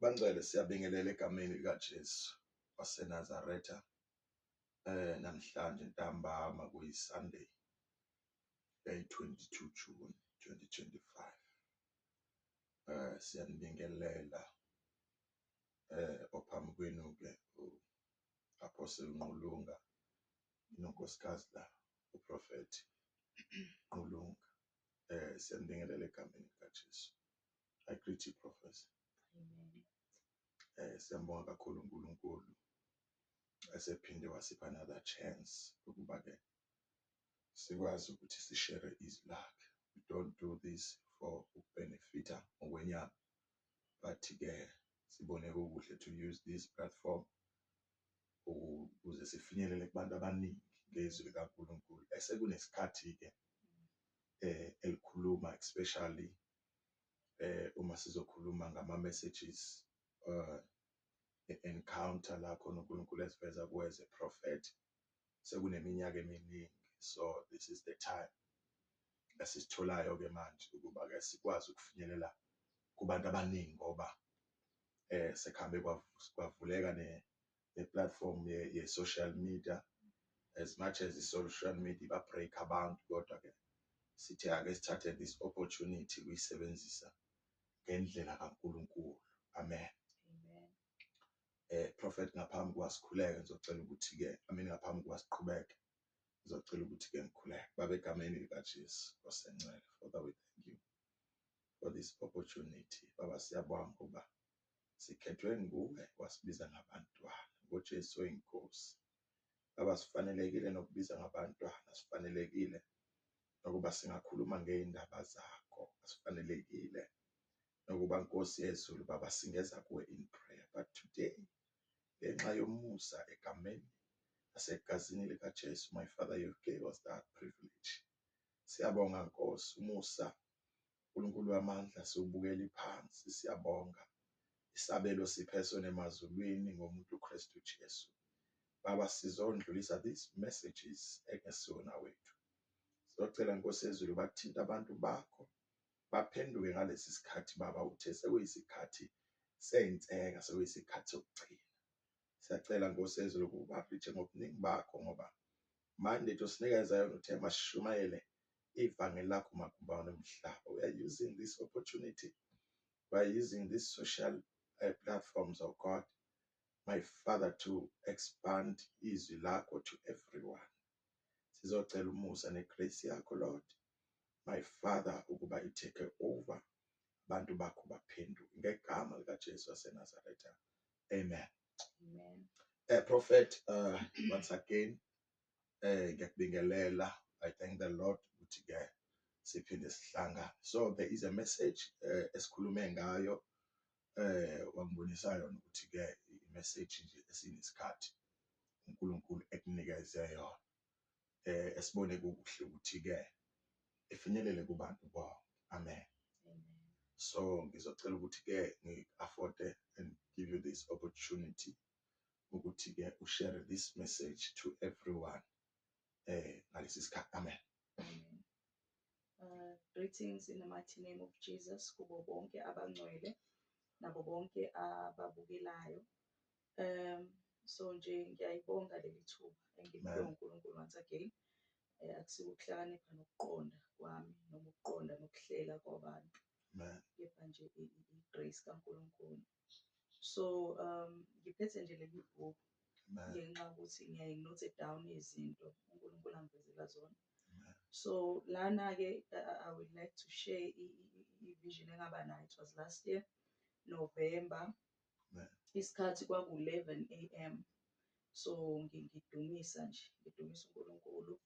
Bangcwele, siyabingelela egameni likaJesu waseNazaretha. Namhlanje ntambama kuyi-Sunday eyi-22 June 2025. Siyanibingelela. Ophambi kwenu-ke u-Apostle Nqulunga nonkosikazi la, uProphet Nqulunga. Siyanibingelela egameni likaJesu. I greet you, Professor. Amen. Siyambonga kakhulu uNkulunkulu esephinde wasipha another chance ukuba-ke sikwazi ukuthi sishare izwi lakhe. We don't do this for ukubenefita ngokwenyama, but-ke sibone kukuhle to use this platform ukuze sifinyelele kubantu abaningi ngezwi likaNkulunkulu. Esekunesikhathi-ke elikhuluma, especially uma sizokhuluma ngama messages encounter la khona uNkulunkulu esiveza kuwe as a prophet, sekuneminyaka eminingi. So this is the time esisitholayo ke manje ukuba ke sikwazi ukufinyelela kubantu abaningi, ngoba sekuhambe kwavuleka ne platform ye social media. As much as i-social media ba break abantu, kodwa ke sithi ake sithathe this opportunity ukuyisebenzisa ngendlela kaNkulunkulu. Amen. Amen. Prophet, ngaphambi kwasikhuleke ngizocela ukuthi ke, I mean, ngaphambi kwasiqhubeke, ngizocela ukuthi ke ngikhuleke. Baba, egameni likaJesu osengcwele, Father, we thank you for this opportunity. Baba, siyabonga ngoba sikhethwe nguwe, wasibiza ngabantwana ngoJesu oyinkosi. Baba, sifanelekile nokubiza ngabantwana, sifanelekile nokuba singakhuluma ngey'ndaba zakho, sifanelekile nokuba, Nkosi yezulu, Baba, singeza kuwe in prayer. But today, ngenxa yomusa egameni nasegazini likaJesu, my Father, you gave us that privilege. Siyabonga, Nkosi. Umusa, uNkulunkulu wamandla, siwubukela phansi. Siyabonga isabelo siphe sona emazulwini ngomuntu uKristu Jesu. Baba, sizondlulisa these messages engesiwona wethu. Sizocela, Nkosi yezulu, bathinta abantu bakho baphenduke ngalesi sikhathi. Baba, uthe sekuyisikhathi seyinseka, sekuyisikhathi sokugcina. Siyacela, Nkosi yezulu, ukuba reach ngobuningi bakho, ngoba mandate osinikeza yona, uthe masishumayele ivangeli lakho makumbane umhlaba. We are using this opportunity, we are using these social platforms of God, my Father, to expand izwi lakho to everyone. Sizocela umusa negrace yakho, Lord my Father, ukuba i-take over, abantu bakho baphenduke, ngegama likaJesu waseNazaretha. Amen. Amen. Prophet, once again ngiyakubingelela. I thank the Lord ukuthi ke siphinde sihlangane. So there is a message esikhulume ngayo, wangibonisa yona ukuthi ke i-message nje esinesikhathi uNkulunkulu ekunikeze yona, esibone kukuhle ukuthi ke ifinyelele kubantu bonke. Amen. Amen. So ngizocela ukuthi ke ngi-afford and give you this opportunity ukuthi ke ushare this message to everyone ngalesi sikhathi. Amen. Amen. Greetings in the mighty name of Jesus kubo bonke abangcwele nabo bonke ababukelayo. So nje ngiyayibonga leli thuba engiliphiwe Amen. uNkulunkulu once again. Akusiko ukuhlakanipha nokuqonda kwami noma ukuqonda nokuhlela kwabantu, Amen. kepha nje i-grace kaNkulunkulu. So ngiphethe nje leli bhuku Amen. ngenxa yokuthi ngiyaye nginote down izinto uNkulunkulu angivezela zona. Amen. So lana-ke I would like to share i-vision engaba nayo. It was last year, November. Amen. Isikhathi kwaku-11 a.m. So ngidumisa nje, ngidumisa uNkulunkulu,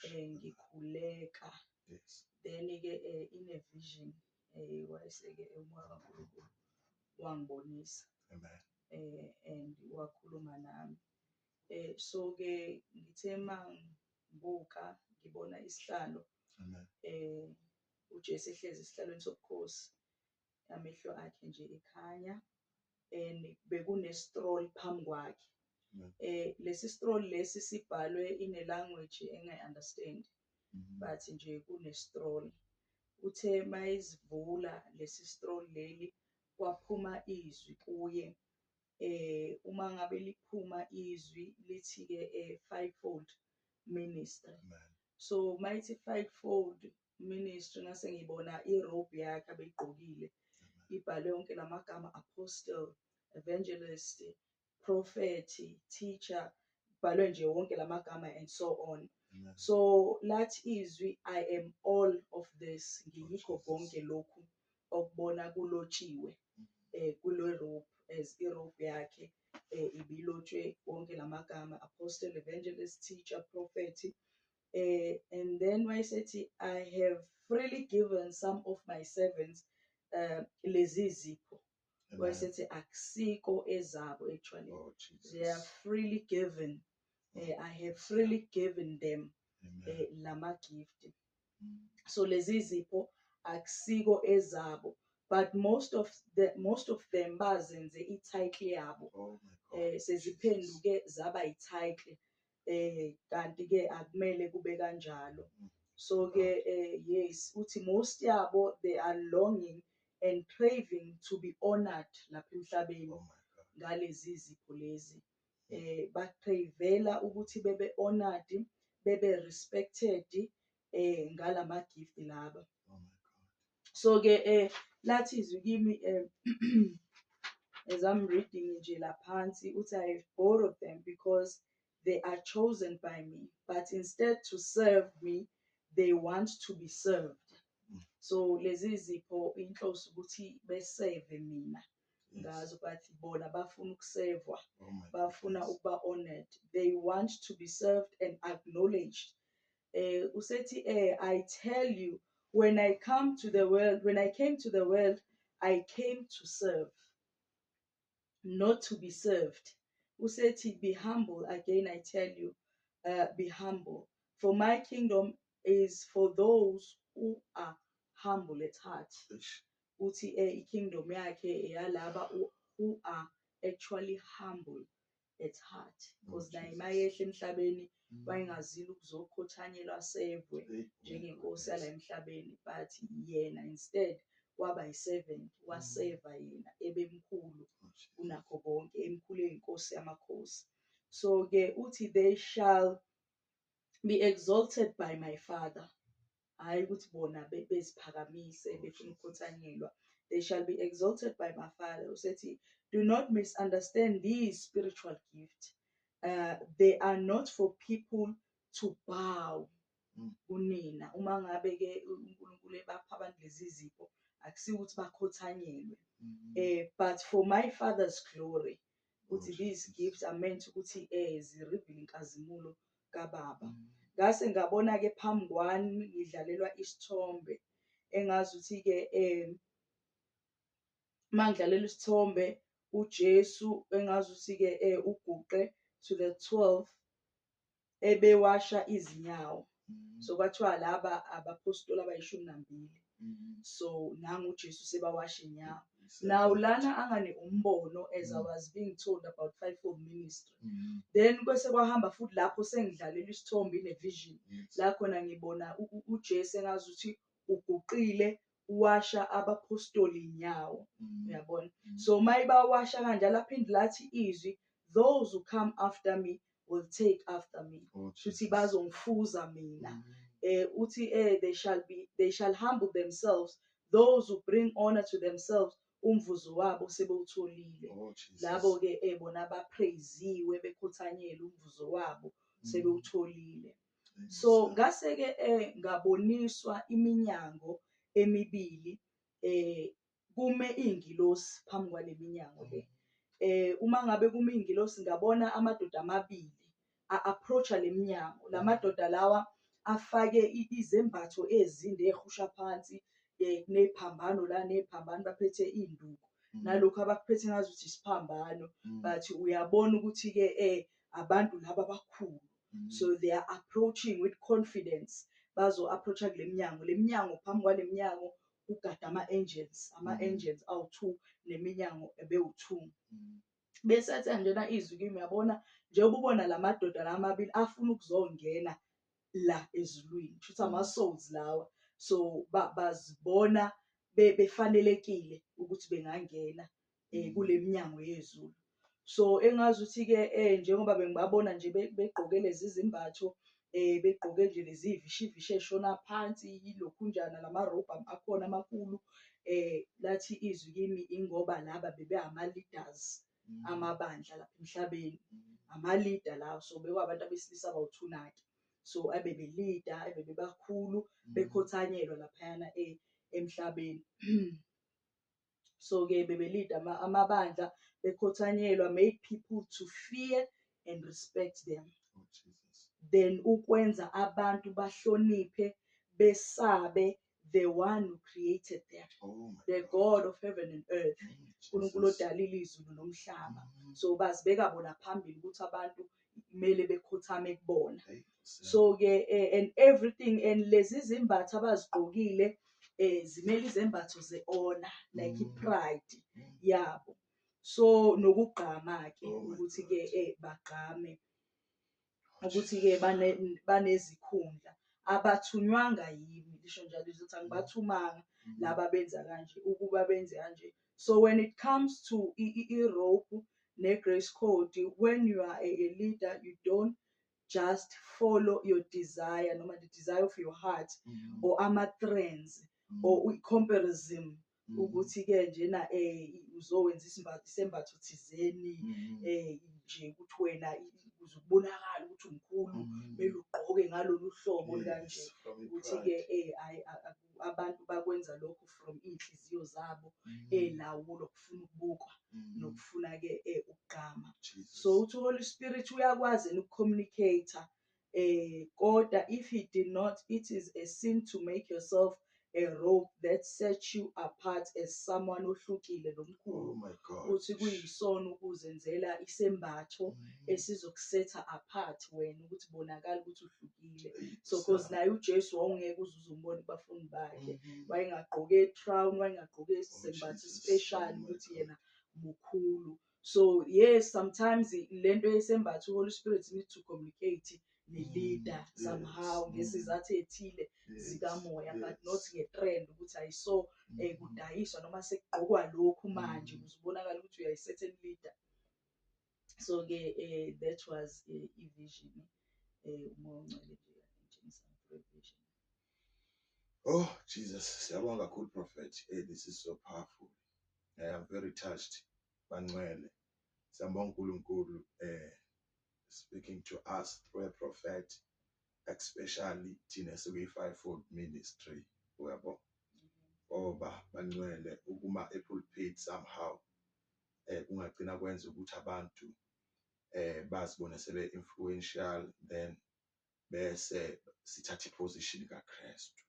ngikhuleka. Then-ke in a vision, wayeseke umoya kaNkulunkulu wangibonisa Amen. And wakhuluma nami. So-ke ngithe mangibuka, ngibona isihlalo, Amen. uJesu ehlezi esihlalweni sobukhosi, amehlo akhe nje ekhanya, and bekune scroll phambi kwakhe. Amen. Lesi scroll lesi sibhalwe in a language engayi understand, but nje kune scroll. Uthe mayizivula lesi scroll leli, Kwaphuma izwi kuye, uma ngabe liphuma izwi lithi ke fivefold ministry. Amen. So mayithi fivefold ministry, ngase ngibona irobe yakhe abeyigqokile ibhalwe yonke lamagama: apostle, evangelist, prophet, teacher, bhalwe nje wonke lamagama and so on. Amen. So lathi izwi, "I am all of this," ngiyikho Jesus. Konke lokhu okubona kulotshiwe kulo robe, as irobe yakhe ibilotshwe wonke lamagama: apostle, evangelist, teacher, prophet. And then wayesethi, "I have freely given some of my servants lezi zipho." Amen. Wayesethi akusiko ezabo actually. Oh, Jesus. They are freely given. I have freely given them Amen. Lama gift. So lezi zipho akusiko ezabo, but most of them bazenze i-title yabo. Oh my God. Seziphenduke zaba i-title, kanti ke akumele kube kanjalo. So ke yes, uthi most yabo, they are longing and craving to be honored lapha emhlabeni Oh my God. ngalezi zipho lezi. Bacravela ukuthi bebe honored, bebe respected ngalama gift laba. Oh my God. So ke lathi izwi kimi, as I'm reading nje laphansi, uthi, "I have borrowed them because they are chosen by me, but instead to serve me, they want to be served." So lezi zipho inhloso ukuthi beseve mina ngazo, but bona bafuna ukusevwa. Oh my Bafuna goodness. Ukuba honored. They want to be served and acknowledged. Usethi, "I tell you, when I came to the world, I came to serve, not to be served." Usethi, "Be humble. Again I tell you, be humble, for my kingdom is for those who are humble at heart." Eish. Uthi ikingdom yakhe eyalaba who are actually humble at heart, because Oh, naye Jesus. mayehla emhlabeni wayengazile ukuzokhothanyelwa sevwe Hey, oh my njengenkosi goodness. yala emhlabeni, but yena instead waba yi-servant, waseva yena ebemkhulu Oh, Jesus. Kunakho konke, emkhulu eyinkosi yamakhosi. So ke uthi, "They shall be exalted by my Father." Hhayi ukuthi bona beziphakamise Oh, befuna Jesus. ukukhothanyelwa. They shall be exalted by my Father. Usethi, "Do not misunderstand these spiritual gifts. They are not for people to bow kunina." Uma ngabe ke uNkulunkulu ebapha abantu lezi zipho, akusiyo ukuthi bakhothanyelwe, but for my Father's glory. Oh, Uthi these Jesus. Gifts are meant ukuthi zireveal inkazimulo kaBaba. Ngase ngabona ke phambi kwami ngidlalelwa isithombe, engazi ukuthi ke mangidlalela isithombe uJesu, engazi ukuthi ke uguqe to the 12 ebewasha izinyawo. So kwathiwa laba abapostoli abayishumi nambili. So nangu uJesu sebawasha inyawo. Now lana angane umbono as I was being told about fivefold ministry. Then kwese kwahamba futhi lapho sengidlalela isithombe in a vision, la khona ngibona uJesu engazi ukuthi uguqile uwasha abapostoli inyawo. Uyabona? So mayibawasha kanjalo, aphinde lathi izwi, "Those who come after me will take after me." Oh, Futhi Jesus. Bazongifuza mina. Uthi they shall humble themselves. Those who bring honor to themselves, umvuzo wabo sebewutholile. Oh, Jesus. Labo ke bona bapraiziwe bekhothanyela, umvuzo wabo sebewutholile. So ngase ke ngaboniswa iminyango emibili, kume ingilosi phambi kwale minyango le. Uma ngabe kume ingilosi, ngabona amadoda amabili a-approacha le minyango. Lamadoda lawa afake izembatho ezinde ehusha phansi, neziphambano la, neziphambano, baphethe induku. Nalokhu abakuphethe ngazi ukuthi isiphambano, but uyabona ukuthi ke abantu laba abakhulu. So they are approaching with confidence, bazo approacha kule minyango. Le minyango, phambi kwale minyango kugada ama-angels, ama-angels awu-2, neminyango ebewu-2. Bese athi njena izwi kimi, uyabona njengoba ubona la madoda la amabili afuna ukuzongena la ezulwini, kusho ukuthi ama-souls lawa. So bazibona Befanelekile ukuthi bengangena kule minyango yezulu. So engazi ukuthi-ke njengoba bengibabona nje begqoke lezi zimbatho, begqoke nje lezi vishivishi eshona phansi, ilokhunjana lamarobha akhona amakhulu, lathi izwi kimi ingoba laba bebe ama-leaders amabandla lapha emhlabeni, ama-leader lawo. So bekwabantu abesilisa abawu-two-ke, so abebe-leader, abebebakhulu, bekhothanyelwa laphayana emhlabeni. So-ke bebe-lead-a amabandla, bekhothanyelwa, made people to fear and respect them. Oh, Jesus. Then ukwenza abantu bahloniphe, besabe the one who created them, Oh my the God. God of heaven and earth, uNkulunkulu Jesus. odalile izulu nomhlaba. So bazibeka bona phambili ukuthi abantu kumele bekhothame kubona. Hey, Nkosi yami. So ke and everything and lezi zimbatho abazigqokile zimele izembatho ze-honor, like i-pride yabo. So nokugqama ke Oh my ukuthi ke God. Bagqame Oh, ukuthi ke Jesus. Banezikhundla, abathunywanga yimi, lisho njalo ukuthi angibathumanga laba benza kanje ukuba benze kanje. So when it comes to i-robe ne-grace code, when you are a leader, you don't just follow your desire noma the desire of your heart or ama-trends or i-comparison ukuthi-ke njena uzowenza isembatho thizeni, nje ukuthi wena ukuze kubonakale ukuthi umkhulu, kumele ugqoke ngalolu hlobo kanje. Yes, from Ukuthi-ke i-pride. Hhayi, abantu bakwenza lokho from iy'nhliziyo zabo ey'lawulwa ukufuna ukubukwa nokufuna-ke ukugqama. Jesus. So uthi Holy Spirit uyakwazi yena uku-communicate, kodwa if he did not, it is a sin to make yourself a robe that sets you apart as someone ohlukile nomkhulu. Oh my God. Uthi kuyisono ukuzenzela isembatho esizokusetha apart wena ukuthi bonakala ukuthi uhlukile. Hey, So because Nkosi naye uJesu wawungeke uze uzombona kubafundi bakhe, wayengagqoke i-crown, wayengagqoke isembatho Jesus. special Oh my ukuthi God. yena mukhulu. So yes, sometimes lento yesembatho, Holy Spirit need to communicate ne-leader somehow ngesizathu ethile zikamoya, but not nge-trend ukuthi ayiso kudayiswa noma sekugqokwa lokhu manje ukuze ubonakale ukuthi uyi certain leader. So ke that was i-vision, uMoya oNgcwele nje ngitshengisa vision. Oh Jesus, siyabonga kakhulu, Prophet. Hey, this is so powerful. I am very touched. Bangcwele. Siyabonga uNkulunkulu speaking to us through a prophet, especially thina sikuyi-fivefold ministry. Uyabo? Ngoba bangcwele, ukuma e-pulpit somehow kungagcina kwenza ukuthi abantu bazibone sebe influential, then bese sithatha i-position kaKristu,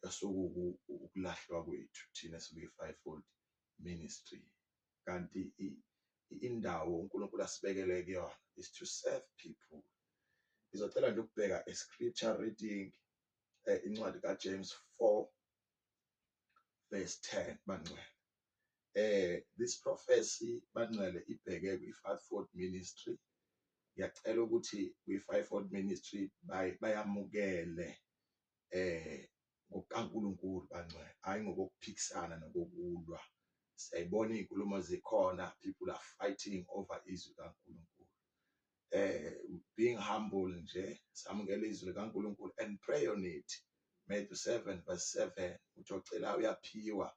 esokuku ukulahlwa kwethu thina sikuyi-fivefold ministry, kanti indawo uNkulunkulu asibekele kuyona is to serve people. Ngizocela nje ukubheka a scripture reading, incwadi kaJames 4 verse 10, bangcwele. This prophecy, bangcwele, ibheke kwi-fivefold ministry. Ngiyacela ukuthi kwi-fivefold ministry bayamukele ngokukaNkulunkulu, bangcwele, hayi ngokuphikisana nokokulwa. Siyayibona iy'nkulumo zikhona, people are fighting over izwi kaNkulunkulu. Being humble nje, samukele izwi likaNkulunkulu and pray on it. Matthew 7 verse 7 uthi ocela uyaphiwa.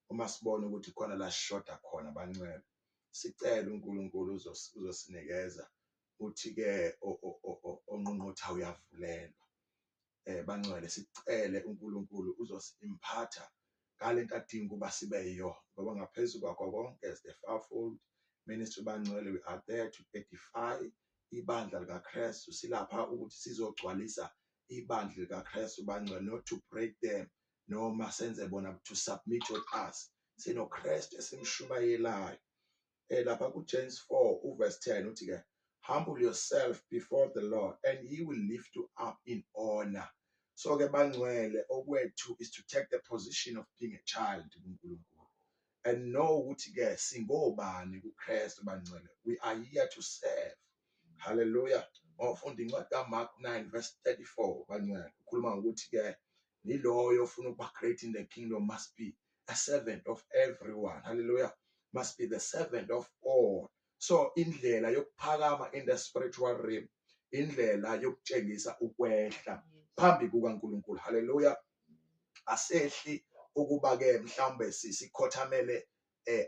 Uma sibona ukuthi khona la sishoda khona, bangcwele, sicele uNkulunkulu, uzosinikeza. Uthi ke onqonqotha uyavulelwa. Bangcwele, sicele uNkulunkulu, uzosi-impart-a ngalento adinga ukuba sibe yiyona, ngoba ngaphezu kwakho konke, as the fivefold ministry, bangcwele, we are there to edify ibandla likaKristu. Silapha ukuthi sizogcwalisa ibandla likaKristu, bangcwele, not to break them noma senze bona to submit to us. SinoKristu esimshumayelayo. Lapha ku James 4 uverse 10 uthi ke, "Humble yourself before the Lord and he will lift you up in honor." So ke bangcwele, okwethu is to take the position of being a child kuNkulunkulu and know ukuthi ke singobani kuKristu. Bangcwele, we are here to serve. Hallelujah. Ofunda incwadi kaMark 9 verse 34, bangcwele, ukhuluma ngokuthi ke Niloyo ofuna ukuba great in the kingdom must be a servant of everyone. Hallelujah. Must be the servant of all. So indlela yokuphakama in the spiritual realm, indlela yokutshengisa ukwehla phambi kukaNkulunkulu. Hallelujah. Asehli ukuba ke mhlawumbe sikhothamele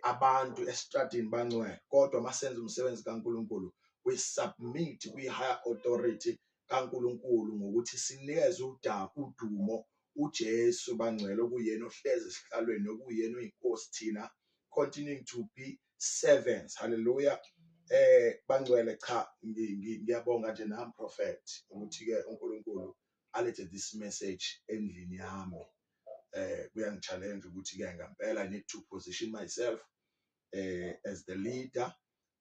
abantu estradini bangcwele, kodwa masenza umsebenzi kaNkulunkulu we submit kwi higher authority kaNkulunkulu ngokuthi sinikeze udumo uJesu bangcwele, okuyena ohlezi esihlalweni, okuyena oyinkosi, thina continuing to be servants. Hallelujah. Bangcwele, cha, ngiyabonga nje nami, prophet, ukuthi ke uNkulunkulu alethe this message endlini yami. Kuyangi-challenge ukuthi ke ngempela I need to position myself as the leader,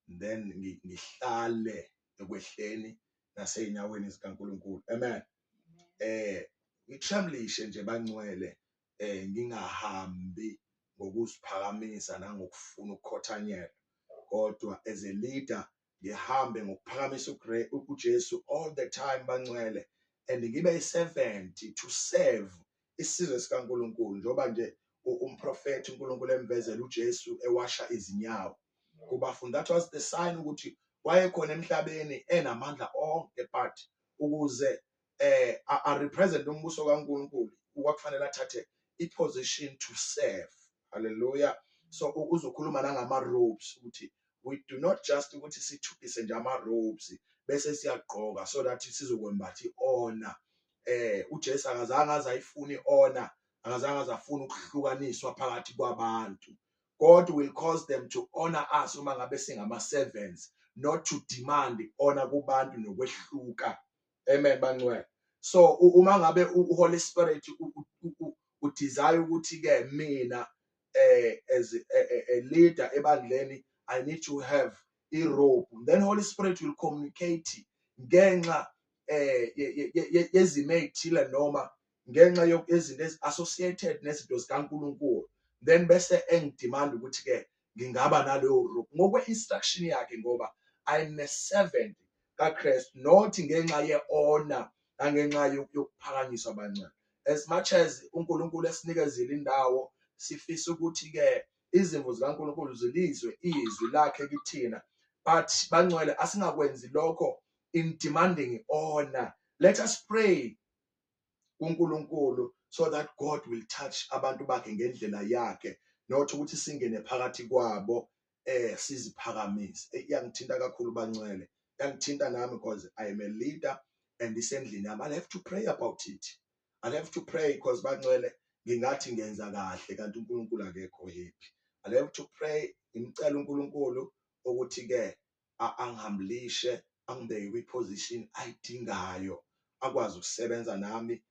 then ngihlale ekwehleni naseyinyaweni zikaNkulunkulu. Amen. Ngitremblishe nje bangcwele, ngingahambi ngokuziphakamisa nangokufuna ukukhothanyelwa, kodwa as a leader ngihambe ngokuphakamisa uJesu all the time bangcwele, and ngibe i-servant to serve isizwe sikaNkulunkulu, njengoba nje umprofethi uNkulunkulu emvezela uJesu ewasha izinyawo kubafundi. That was the sign ukuthi wayekhona emhlabeni enamandla onke, but ukuze a represent umbuso kaNkulunkulu kwakufanele athathe i-position to serve. Hallelujah. So uzokhuluma nangama robes ukuthi we do not just ukuthi sithukise nje ama robes bese siyagqoka so that sizokwembatha i-honor. uJesu akazange azayifuna i-honor, akazange azafuna ukuhlukaniswa phakathi kwabantu. God will cause them to honor us uma ngabe singama servants, not to demand honor kubantu nokwehluka. Amen bangcwele. So uma ngabe uHoly Spirit udesire ukuthi ke mina as a leader ebandleni I need to have a robe, then Holy Spirit will communicate ngenxa yezimo ezithile noma ngenxa yezinto ezi-associated nezinto zikaNkulunkulu, then bese engidemand ukuthi ke ngingaba naleyo robe ngokwe-instruction yakhe, ngoba I'm a servant kaKristu, not ngenxa ye-honor nangenxa yokuphakanyiswa abancane. As much as uNkulunkulu esinikezile indawo, sifisa ukuthi ke izimvu zikaNkulunkulu zilizwe izwi lakhe kithina, but bangcwele asingakwenzi lokho in demanding honor. Let us pray kuNkulunkulu so that God will touch abantu bakhe ngendlela yakhe, not ukuthi singene phakathi kwabo siziphakamise. Iyangithinta kakhulu bangcwele, iyangithinta nami because I am a leader and isendlini yami. I'll have to pray about it. I'll have to pray because bangcwele ngingathi ngenza kahle kanti uNkulunkulu akekho happy. I'll have to pray, ngimcela uNkulunkulu ukuthi ke angihambilishe, angibeke kwi-position ayidingayo, akwazi ukusebenza nami,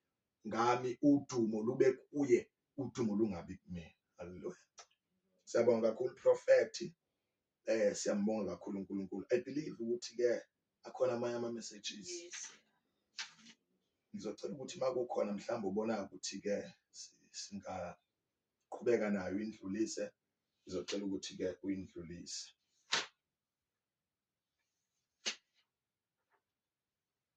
ngami udumo lube kuye, udumo lungabi kumina. Hallelujah. Siyabonga kakhulu prophet. Siyambonga kakhulu uNkulunkulu. I believe ukuthi ke akhona amanye ama messages. Yes. Ngizocela ukuthi makukhona mhlawumbe ubona ukuthi ke singaqhubeka nayo indlulise, ngizocela ukuthi ke uyindlulise.